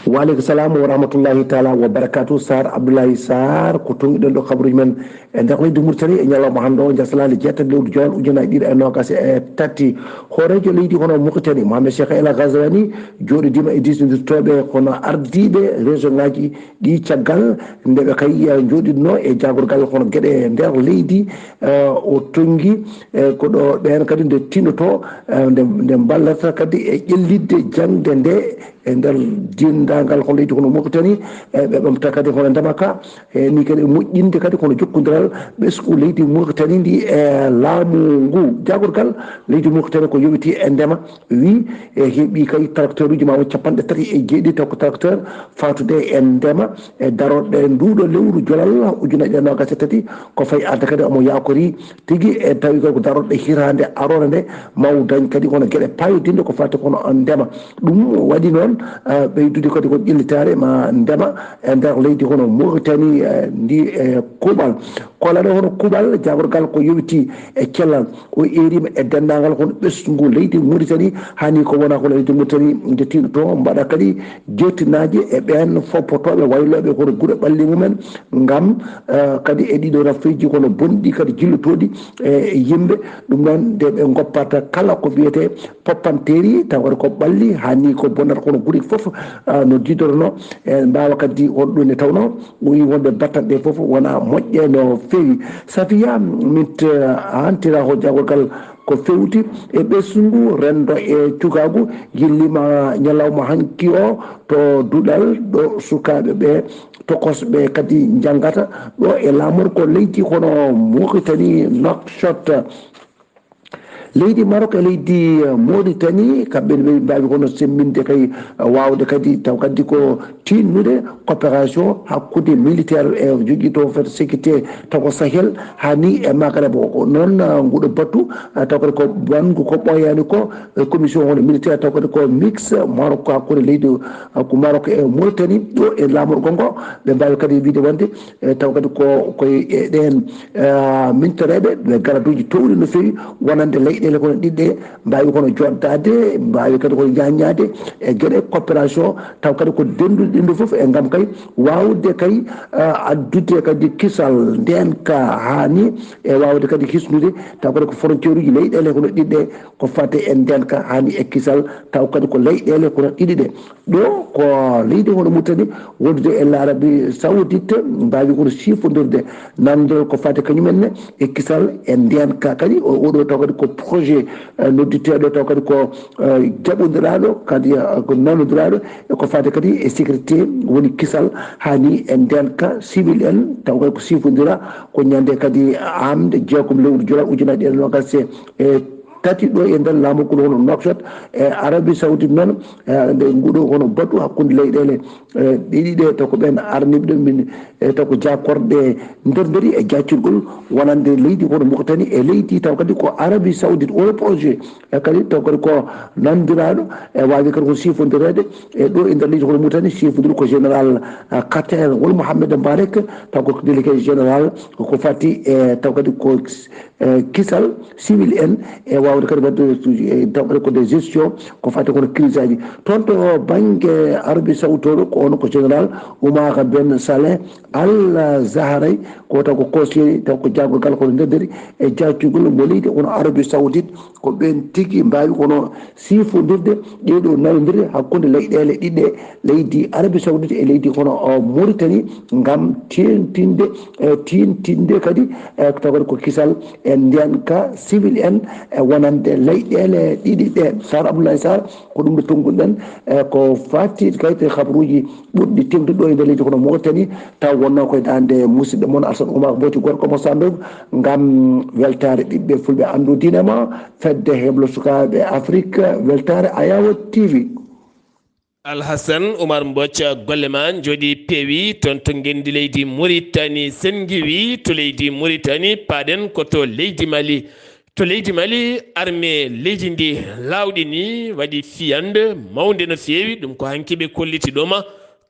Waaleykum salam wa rahmatullahi taala wa barakatuh. Sar Abdoulaye Sar, ko toŋiɗen ɗo kabaruuji men e nder leydi Muritani e ñalawma hannde o, jasalaali jeetati lewru joowal ujunaaji ɗiɗi e noogas e tati. Hooreejo leydi hono Muritani, Mohamed Cheikh El Ghazouani, jooɗidiima e diisondirtooɓe kono ardiiɓe région ŋaaji ɗi caggal nde ɓe kay, eh, njooɗiduno e jaagorgal hono geɗe nder leydi, eh, o toŋngi, eh, ko ɗo ɓeen kadi nde tinnoto, eh, nde, nde mballata kadi e ƴellitde jaŋde nde e nder denndaangal hono leydi hono Muritani, eh, ɓe ɓamta kadi hono ndema ka, e ni kadi e moƴƴinde kadi hono jokkondiral ɓesngu leydi Muritani ndi e laamu ngu. Jaagorgal leydi Muritani ko yowiti e ndema, wi e heɓi kay tracteur uji ma won capanɗe tati e jeeɗiɗi, taw ko tracteur fatude e ndema e darorɗe nduɗo lewru jolal ujunaaji ɗiɗi e noogas e tati, ko fayi arde kadi omo yakori tigi e tawi ko darorɗe hitaande aroore nde maw dañ kadi kono geɗe payodinɗe ko fati kono ndema. Ɗum waɗi noon, eh, ɓeydude kadi ko ƴellitaare ma ndema e nder leydi hono Muritani, eh, ndi e kuuɓal. Kolaɗo hono kuuɓal, jaagorgal ko yowiti e cellal, o eeriima e denndaangal hono ɓesngu leydi Muritani, hani ko wona ko leydi Muritani nde tinnoto mbaɗa kadi jeertinaaji e ɓeen foppotooɓe waylooɓe hono gure ɓalli mumen, ngam, eh, kadi e ɗiɗo rafeeji kono bonɗi kadi jillotooɗi e yimɓe. Ɗum noon nde ɓe ngoppata kala ko wiyetee poppanteeri, taw kadi ko ɓalli, hani ko bonnata kono gure fof, ah, no diidorno, e mbaawa kadi honɗum ne tawnoo o yi wonde battanɗe fof wona moƴƴe no feewi. Safiya, min antira ho jaagorgal ko fewti e ɓesngu, renndo e cukaagu, yillima ñalawma hanki o to duɗal ɗo sukaaɓe ɓe tokosɓe kadi njanngata ɗo e laamorgo leydi hono Muritani, Nouakchott. Leydi Maroc e leydi Mauritanie, kamɓe ne ɓe mbaawi kono semmbinde kay, waawde kadi, taw kadi ko tinnude coopération hakkunde militaire e jogiiɗo fete sécurité taw ko Sahel, haa ni e Maghreb o. Ko noon, ah, nguɗo batu, ah, taw kadi ko banngu ko ɓooyaani ko, eh, commission hono militaire taw kadi ko mix, Maroc ko hakkunde leydi, ah, ko Maroc e Mauritanie, ɗo e laamorgo ngo, ɓe mbaawi kadi wiide wonde, eh, taw kadi ko koye e ɗeen, eh, mintoreeɓe, ɓe garaduuji towɗi no feewi, wonande leyɗeele kono ɗiɗɗe, mbaawi kono joɗdaade, mbaawi kadi kono ñaañaade e geɗe coopération, taw kadi ko dennduɗe ɗiɗo fof e ngam kay waawde kay, ah, addude kadi kisal ndeenka haa ni e waawde kadi hisnude, taw kadi ko frontière uji leyɗeele kono ɗiɗɗe ko fate e ndeenka haa ni e kisal, taw kadi ko leyɗeele kono ɗiɗi ɗe. Ɗo ko leydi hono Mauritanie wondude e l'Arabie Saoudite mbaawi kono sifondirde nanndol ko fate kañum en ne e kisal e ndeenka kadi o, oɗo taw kadi ko projet, eh, nodditeeɗo taw kadi ko, eh, jaɓondiraaɗo kadi, eh, ko nanondiraaɗo e ko fate kadi e sécurité woni kisal haa ni e ndeenka civil en taw kadi ko sifondira ko ñande kadi amde jeegom lewru jula ujunaaji ɗiɗi e noogas e tati ɗo e nder laamorgol hono Nouakchott e Arabie Saoudite noon, eh, nde nguɗo hono batu hakkunde leyɗeele, eh, ɗiɗi ɗe taw ko ɓeen araniiɓe ɗum min, eh, taw ko jaakorɗe nder nderi e jaccirgol wonande leydi hono Mauritanie e leydi taw kadi ko Arabie Saoudite o projet e kadi taw kadi ko nanndiraaɗo e waawi kadi ko sifondireede e ɗo e nder leydi hono Mauritanie sifondiri ko général, eh, Qatar woni Mohamed Mbarek taw ko délégué général ko fati e taw kadi ko, eh, kisal civil en e waawde kadi waɗde, eh, taw kadi ko des gestion ko fati kono crise aji. Toon to bannge Arabie Saoudite o ko on ko général Oumar Ben Saleh Al Zahray ko taw ko conseiller taw ko jaagorgal kono nder nderi e jaccugol mo leydi kono Arabie Saoudite ko ɓeen tigi mbaawi kono sifondirde ɗeeɗo nanondire hakkunde leyɗeele ɗiɗɗe leydi Arabie Saoudite e leydi kono, o, Mauritanie ngam teentinde, e, teentinde kadi, e, taw kadi ko kisal e ndeenka civil en e wonande leyɗeele ɗiɗi ɗe. Sar Abdoulaye Sar ko ɗum ɗo tonnguɗen, e, ko fati kayte habaruuji ɓurɗi teeŋtude ɗo e nder leydi kono Mauritanie taw wonnoo koye daande musidɗo mon Alsan Oumar Mboti gorko mo Sandoog ngam weltaare ɓiɓɓe fulɓe anndu diine ma. Fedde heblo sukaaɓe Afrik weltaare Ayawa T V. Alhasan Umar Mbocca golle ma jooɗi peewi toon to ngenndi leydi Muritani senngiwi to leydi Muritani paaɗen ko to leydi Mali. To leydi Mali armée leydi ndi laawɗini waɗi fiyannde mawnde no feewi ɗum ko hanki ɓe kolliti ɗuma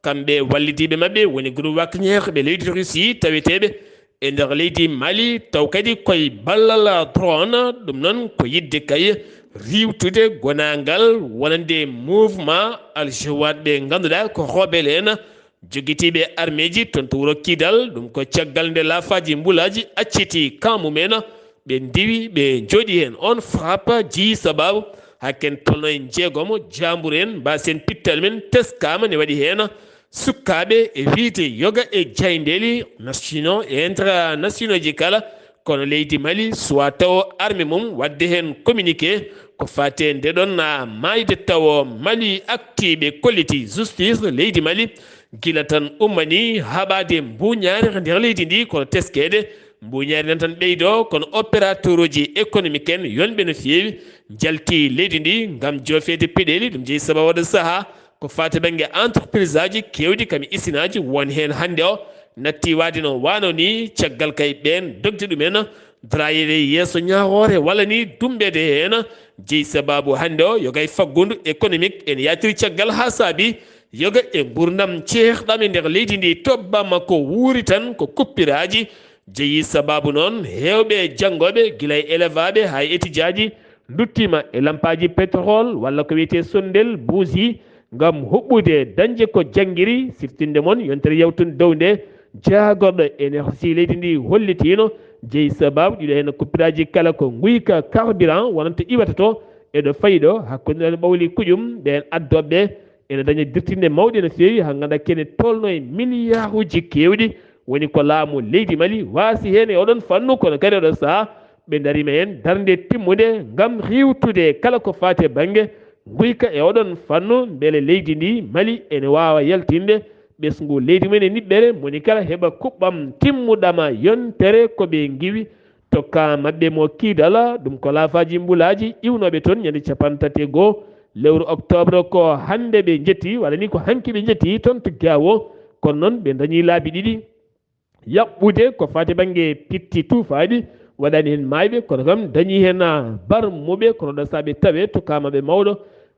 kamɓe wallidiiɓe maɓɓe woni groupe Wagner ɓe leydi Russie taweteeɓe e nder leydi Mali taw kadi koye ballal drone ɗum noon ko yidde kay riiwtude gonaangal wonande mouvement Al Jawad ɓe ngannduɗaa ko rebelle en jogitiiɓe armeeji toon to wuro Kidal ɗum ko caggal nde laafaaji mbulaaji acciti camp mum en ɓe ndiwi ɓe njooɗi heen on frappe jeyi sabaabu hakken tolno e jeegomo jaambur en mbaasen pittal men teskaama ne waɗi heen sukkaaɓe e wiyde yoga e jayndeli nationaux e internationaux ji kala kono leydi Mali suwa tawo arme mum waɗde heen communiqué ko fate ndeɗon maayde tawo Mali aktiiɓe kolliti justice leydi Mali gila tan ummani haɓaade mbuñaari nder leydi ndi kono teskeede mbuñaari nan tan ɓeydo kono opérateur uji économique en yonɓe no feewi njalti leydi ndi ngam joofeede peɗeeli ɗum jeyi sababu waɗa sahaa ko faati bannge entreprise aji keewɗi kam isinaaji won heen hannde o natti waade no waano ni caggal kay ɓeen dogde ɗumen darayede yeeso ñaawoore walla ni dumɓede heen jeyi sababu hannde o yogay faggundu économique en yaaciri caggal haa saabi yoga e ngurdam ceerɗam e nder leydi ndi to Bamako wuuri tan ko kuppiraaji jeyi sababu noon heewɓe e janngooɓe gila e élève aɓe haa e étudiant ji nduttiima e lampaaji pétrole walla ko wiyetee sonndel buusi ngam huɓɓude dañde ko janngiri siftinde mon yontere yawtunde dow nde jaagorɗo énergie leydi ndi hollitiino jeyi sababu ɗiɗo heen kuppiraaji kala ko nguyka carburant wonanta iwata to eɗo fayi ɗo hakkunde ɗo ɓawli kuƴum ɓeen addooɓe ɓe ene daña dirtinde mawɗe no feewi haa ngannda kene tolno e miliyaaruuji keewɗi woni ko laamu leydi Mali waasi heen e oɗon fannu kono kadi oɗo sahaa ɓe ndariima heen darnde timmunde ngam riiwtude kala ko faati e bannge nguyka e oɗon fannu mbele leydi ndi Mali ene waawa yaltinde ɓesngu leydi mum e niɓɓere moni kala heɓa kuɓɓam timmuɗam yontere ko ɓe ngiwi To kaa maɓɓe mo Kiidala, ɗum ko laafaaji mbulaaji iwnooɓe toon ñande capanɗe tati e goo lewru oktoobre, ko hannde ɓe njetti, walla ni ko hanki ɓe njetti toon to Gaawo. Kono noon ɓe ndañii laabi ɗiɗi yaɓɓude ko faati bannge pitti tuufaaɗi, waɗaani heen maayɓe, kono kam dañii heen, ah, barmuɓe, kono ɗo saabe tawee to kaa maɓɓe mawɗo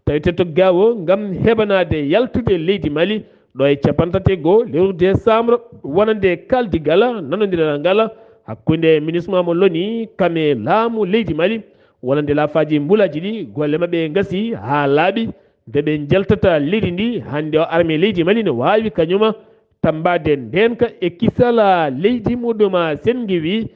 tawetee to Gaawo ngam heɓanaade yaltude leydi Mali ɗo e capanɗe tati e goo lewru décembre, wonande kaaldigal nanondiral ngal hakkunde MINUSMA mo loni kam e laamu leydi Mali, wonande laafaaji mbulaaji ɗi golle maɓɓe ngasi haa laaɓi, nde ɓe njaltata leydi ndi. Hannde o armée leydi Mali no waawi kañuma tammbaade ndeenka e kisal leydi muɗum. Senngi wi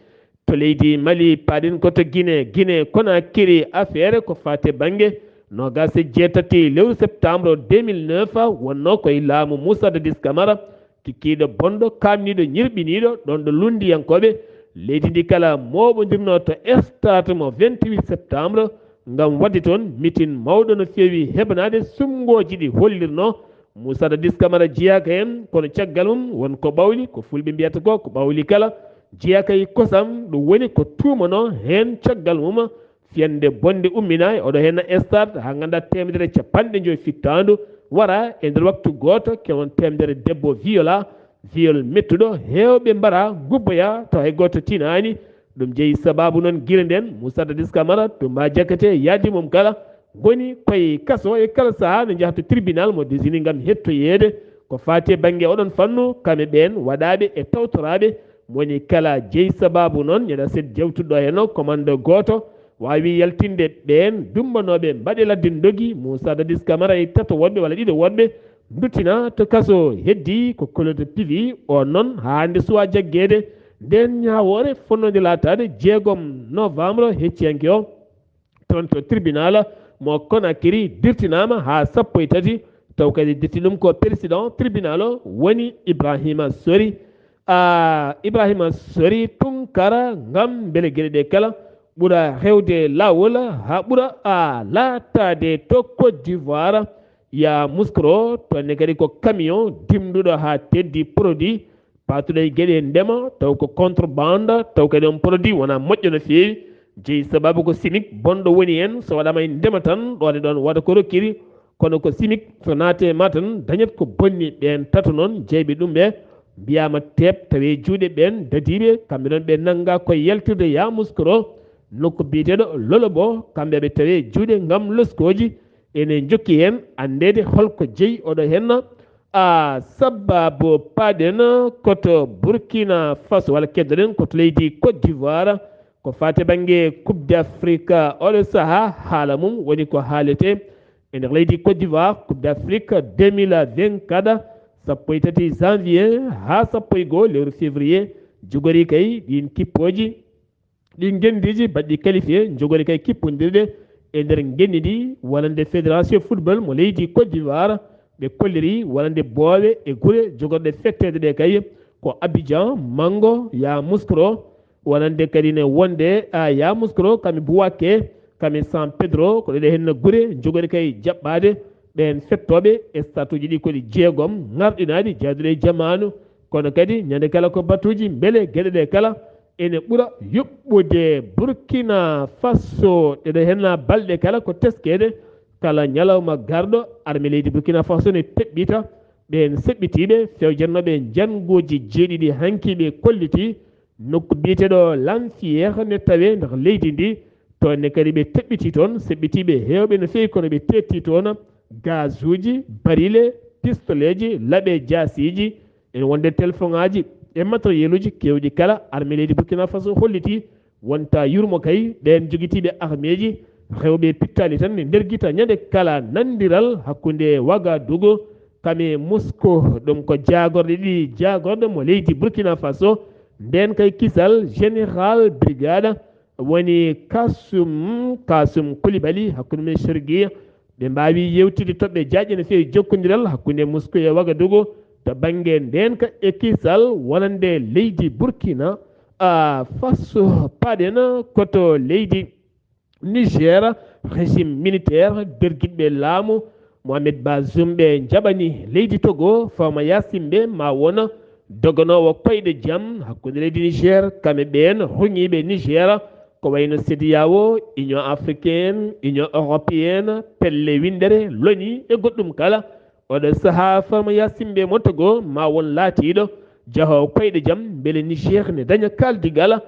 to leydi Mali, paaɗen ko to Guinée, Guinée Conakry, affaire ko faati bannge noogaas e jeetati lewru septembre deux mille neuf, wonnoo ko e laamu Moussa Dadis Camara, kikiiɗo bonɗo, kaamniiɗo, ñirɓiniiɗo, ɗoon ɗo lunndiyankooɓe leydi ndi kala mooɓondirnoo to stade mo vingt-huit septembre, ngam waɗde toon mitin mawɗo no feewi heɓanaade suɓngooji ɗi hollirnoo Moussa Dadis Camara jeyaaka heen, kono caggal mum won ko ɓawli, ko fulɓe mbiyata ko, ko ɓawli kala jeyaaka e kosam, ɗum woni ko tuumanoo heen caggal mum fiyande bonde umminaa e oɗo heen stade, haa nganndaa teemedere e capanɗe joyi fittaandu wara e nder waktu gooto, kewon teemedere debbo violaa, viol mettuɗo, heewɓe mbaraa, ngubboyaa, tawa hay gooto tinaani. Ɗum jeyi sabaabu noon gila ndeen, Moussa Dadis Camara, Toumba Diakhaté, yahdi mum kala, ngoni koye kaso e kala sahaa no njaha to tribunal mo désigné ngam hettoyeede ko faati e bannge oɗon fannu, kam e ɓeen waɗaaɓe e tawtoraaɓe, mo woni kala jeyi sabaabu noon, ñande aset jewtuɗo heen o, commando gooto waawi yaltinde ɓeen dumbanooɓe mbaɗe ladde ndogi, Moussa Dadis Camara e tato woɗɓe walla ɗiɗo woɗɓe, nduttina to kaso. Heddi ko Claude Pivi, o noon haa hannde suwaa jaggeede ndeen ñaawoore, fotnode laataade jeegom novembre hecciyanke o toon to tribunal mo Conakry, dirtinaama haa sappo e tati, taw kadi dirti ɗum ko président tribunal o woni Ibrahima Sori. A Ibrahima Sori Tunkara, ngam mbele geɗe ɗe kala ɓura hewde laawol, haa ɓura a laataade to Côte d'Ivoire. Yamoussoukro, toon ne kadi ko camion dimduɗo haa teddi produit, paatuɗo e geɗe ndema, taw ko contrebande, taw kadi on produit wonaa moƴƴo no feewi. Jeyi sabaabu ko chimique bonɗo woni heen, so waɗaama e ndema tan, ɗoon e ɗoon wata ko rokkiri, kono ko chimique so naati e ma tan, dañat ko bonni. Ɓeen tato noon jeyɓe ɗum ɓe mbiyaama teep, tawi e juuɗe ɓeen dadiiɓe, kamɓe noon ɓe nanngaa ko e yaltirde Yamoussoukro, nokku biyeteeɗo Lolobo, kamɓe ɓe tawi e juuɗe ngam loskooji. Ene njokki heen anndeede holko jeyi oɗo heen. A sababu paaɗen ko to Burkina Faso, walla keddoɗen ko to leydi Côte d'Ivoire, ko faati bannge Coupe d'Afrique. Oɗo sahaa haala mum woni ko haaletee e nder leydi Côte d'Ivoire, Coupe d'Afrique deux mille vingt-quatre, sappo e tati janvier haa sappo e goo lewru février, jogori kay ɗiin kippooji, ɗi ngenndiiji baɗɗi qualifié njogori kay kippondirde e nder ngenndi ndi, wonande Fédération Football mo leydi Côte d'Ivoire. Ɓe kolliri wonande boowe e gure jogorɗe fetteede ɗe kay ko Abidjan, Mango, Yamoussoukro, wonande kadi ne wonde a Yamoussoukro, kam e Bouaké, kam e San Pedro, ko ɗeɗe heen gure njogori kay jaɓɓaade ɓeen fettooɓe e statuuji ɗi ko ɗi jeegom ŋarɗinaaɗi jaaduɗo e jamaanu. Kono kadi ñande kala ko batuuji mbele geɗe ɗe kala ene ɓura yuɓɓude. Burkina Faso, ɗeɗo heen balɗe kala ko teskeede, kala ñalawma garɗo arme leydi Burkina Faso ne teɓɓita ɓeen seɓɓitiiɓe fewjannooɓe njannguuji jeeɗiɗi hanki. Ɓe kolliti nokku biyeteeɗo Lanfier ne tawee nder leydi ndi. Toon ne kadi ɓe teɓɓiti toon seɓɓitiiɓe heewɓe no feewi, kono ɓe teetti toon gazuuji, barile, pistoleeji, laɓe jaasiiji, ene wonde telefoŋaaji e matériel uji keewɗi kala. Arme leydi Burkina Faso holliti wonta yurmo kay ɓeen jogitiiɓe armeeji rewɓe pittaali tan ne nder gita ñande kala nanndiral hakkunde Wagadugu kam e Moscou. Ɗum ko jaagorɗe ɗiɗi jaagorɗe mo leydi Burkina Faso. Ndeen kay kisal, général brigade woni Kasum, Kasum Koulibaly, hakkunde mum e Sergei. Ɓe mbaawi yeewtidde toɓɓe jaajɗe no feewi jokkondiral hakkunde Moscou e Wagadugu to bannge ndeenka e kisal wonande leydi Burkina, a, Faso. Paaɗen ko to leydi Niger, régime militaire dergiɗɓe laamu Mohamed Bazoum ɓe njaɓani leydi Togo, fawma yaasimɓe ma wona Doganoowo koyɗe jam hakkunde leydi Niger, kamɓe ɓeen ruŋiiɓe Niger, ko wayno CEDEAO, Union africaine, Union européenne, pelle winndere, loni e goɗɗum kala. Oɗo sahaa Farma Yaasin Bey Montago ma won laatiiɗo jahoowo koyɗe jam, mbele Niger ne daña kaaldigal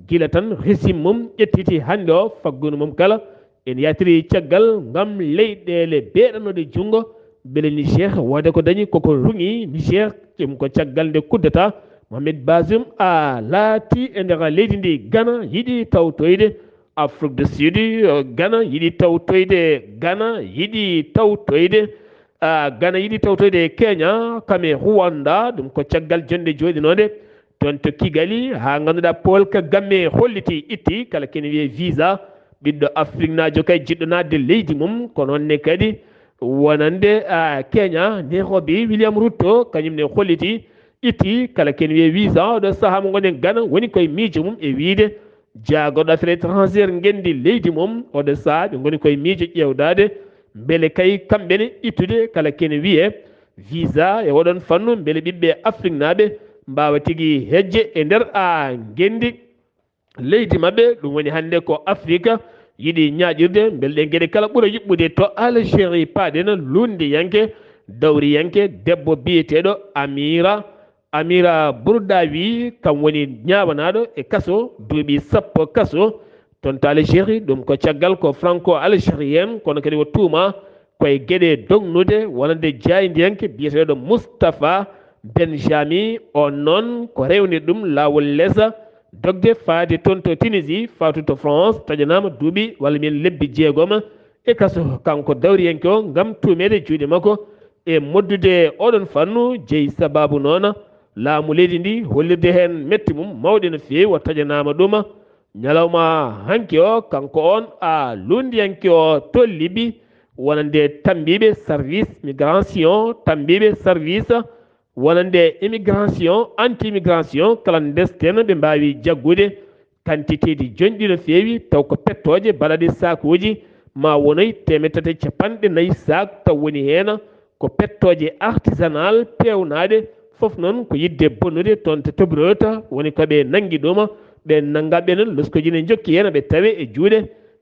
gila tan régime mum ƴettiti hannde o faggudu mum kala. En yaatiri caggal ngam leyɗeele beeɗanooɗe junngo, mbele Niger wooda ko dañi koko ruŋi Niger, ɗum ko caggal nde coup d'État Mohamed Bazoum a laati e nder leydi ndi. Ghana yiɗi tawtoyde Afrique du Sud, Ghana yiɗi tawtoyde, Ghana yiɗi tawtoyde, ah, Ghana yiɗi tawtoyde Kenya, kam e Rwanda, ɗum ko caggal jonnde jooɗinoonde toon to Kigali, haa ngannduɗaa Paul Kagame holliti, itti kala kene wiyee visa, ɓiɗɗo Afriknaajo kay jiɗɗo naatde leydi mum, kono noon ne kadi wonande, ah, Kenya, Nairobi, William Ruto, kañum ne holliti, itti kala kene wiyee visa. Oɗo sahaa mo ngonɗen Ghana woni koye miijo mum e wiyde jaagorɗo affaire étrangère ngenndi leydi mum, oɗo sahaa ɓe ngoni koye miijo ƴeewdaade mbele kay kamɓe ne ittude kala kene wiyee visa e oɗon fannu, mbele ɓiɓɓe Afriknaaɓe mbaawa tigi hejje e nder, a, ngenndi leydi maɓɓe. Ɗum woni hannde ko Afrika yiɗi ñaaƴirde, mbele ɗeen geɗe kala ɓura yuɓɓude. To Algérie paaɗen, lunndiyanke, dawriyanke, debbo biyeteeɗo Amira, Amira Bourdaoui, kam woni ñaawanaaɗo e kaso duuɓi sappo kaso toon to Algérie. Ɗum ko caggal ko franco-algérien, kono kadi o tuumaa koye geɗe dognude wonande jaayndiyanke biyeteeɗo Moustapha Benjami. On noon ko rewni ɗum laawol lesa dogde faade toon to Tunisie, fawtu to France, taƴanaama duuɓi walla mbiyen lebbi jeegom e kaso, kanko dawriyanke o, ngam tuumeede juuɗe makko e moddude oɗon fannu. Jeyi sabaabu noon laamu leydi ndi hollirde heen metti mum mawɗe no feewi, o taƴanaama ɗum. Ñalawma hanki o, kanko on a lunndiyanke o to Libi, wonande tambiiɓe service migration, tambiiɓe service wonande immigration, anti-immigration clandestine, ɓe mbaawi jaggude quantité ji jonɗi no feewi, taw ko pettooje baɗaɗe saakuuji ma wonoy teemeɗɗe tati e capanɗe nayi saak, taw woni heen ko pettooje artisanal peewnaaɗe, fof noon ko yiɗde bonnude toon to Tobruk, woni ko ɓe nanngi ɗum. Ɓe nannga ɓe noon, loskooji ne njokki heen, ɓe tawe e juuɗe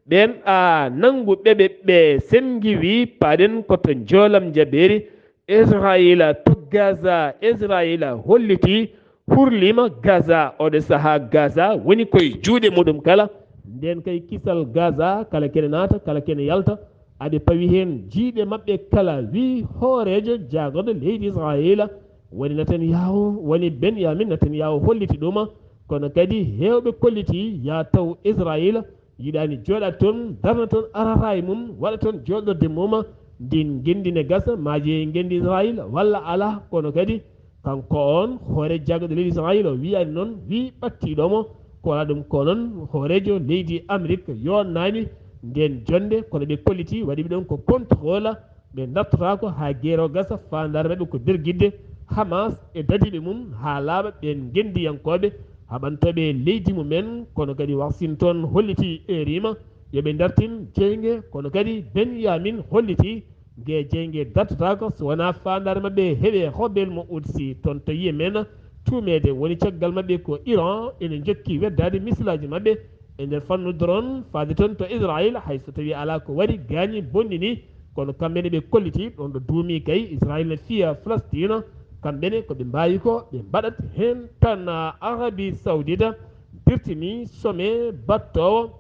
ɓeen a nannguɓe ɓe, ɓe senngi wi paaɗen ko to njoolam jabeeri Israayiila to Gaza. Israayiila holliti hurliima Gaza, oɗo sahaa Gaza woni koye juuɗe muɗum kala. Ndeen kay kisal Gaza, kala kene naata, kala kene yalta, aɓe pawi heen jiiɗe maɓɓe kala, wi hooreejo jaagorɗo leydi Israayiila, woni Netanyahu, woni Benyamin Netanyahu holliti ɗum, kono kadi heewɓe kolliti yaa taw Israayiila yiɗaani jooɗaade toon, darna toon araraay mum, waɗa toon jooɗorde mum, ndin ngenndi ne gasa, maa jeyi ngenndi Israayiila walla alaa, kono kadi kanko on hoore jaagorɗo leydi Israayiila o wiyaani noon, wii ɓattiiɗo mo, ko alaa ɗum ko noon hooreejo leydi Amerik yooɗnaani ndeen jonnde, kono ɓe kolliti waɗi ɓe ɗon ko contrôle, ɓe dartotaako haa geero gasa, faandaare maɓɓe ko bergidde Hamas e dadiiɓe mum haa laaɓa ɓeen ngenndiyankooɓe haɓantooɓe leydi mumen, kono kadi Washington holliti e riima yo ɓe dartin jeynge, kono kadi Benyamin holliti ngee jeynge dartotaako so wonaa faandaare maɓɓe heɓe Robel mo Houthi toon to Yemen, tuumeede woni caggal maɓɓe ko Iran, ene njokki weddaade misilaaji maɓɓe e nder fannu drone faade toon to Israel, hay so tawii alaa ko waɗi gaañi bonnini, kono kamɓe ne ɓe kolliti ɗoon ɗo duumi kay Israel ne fiya Palestine, kamɓe ne ko ɓe mbaawi ko ɓe mbaɗat heen. Tan Arabie Saoudite dirtini sommet battoowo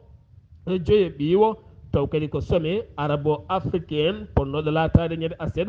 joyo ɓiiwo, taw kadi ko sommet arabo-africain potnooɗo laataade ñande aset,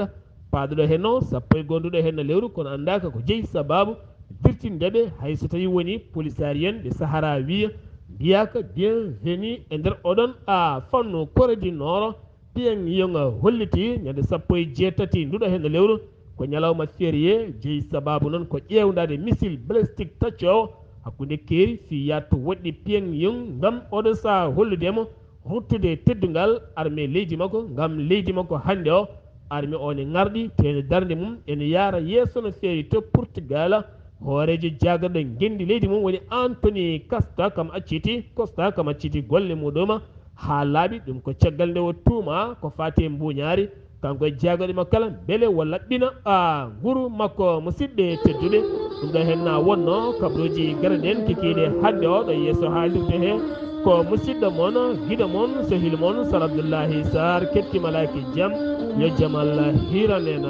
paaduɗo heen o sappo e goonduɗo heen lewru, kono anndaaka ko jeyi sabaabu dirtinde ɓe, hay so tawii woni polisariyen ɓe Sahara wiya mbiyaaka bienvenue e nder oɗon a fannu. Corée du Nord, Pyongyang holliti ñande sappo e jeetati nduɗo heen lewru ko ñalawma férié, jeyi sabaabu noon ko ƴeewndaade missile balistique taccoowo hakkunde keeri fii yaatto woɗɗi Pyongyang ngam oɗo sahaa hollude mo ruttude teddungal armée leydi makko, ngam leydi makko hannde o, armée o ne ŋarɗi, teende darnde mum ene yaara yeeso no feewi to Portugal. Hooreejo jaagorɗo ngenndi leydi mum woni Anthony Costa, kam acciti, Costa kam acciti golle muɗum haa laaɓi. Ɗum ko caggal nde o tuumaa ko faati e mbuuñaari kanko e jeegaɗe makko kala, mbele o laɓɓina, a, nguru makko, musidɓe tedduɓe. Ɗum ɗo heen na wonno kabaruuji gareɗen kikiiɗe hannde o ɗo yeeso haalirde he. Ko musidɗo mon, giɗo mon, sehil mon, Sar Abdullahi Sar, keɓti malaaki jam, yo jam Allah hiiran en.